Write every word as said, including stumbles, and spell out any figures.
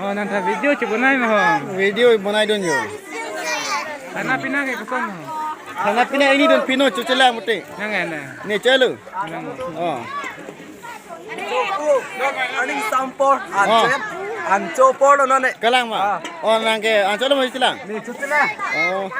Oh, nang ta video chibonai ma ho? Video bonai dun yo. Khana pina ke koson ho? Khana pina ini dun pino chuchela mute. Nang ena. Ne chalo. Nang. Oh. Aning sampor, anchen, ancho por lo nane. Kalang ma. Ah. Oh, nang ke ancho lo mo chuchela. Ne chuchela. Oh.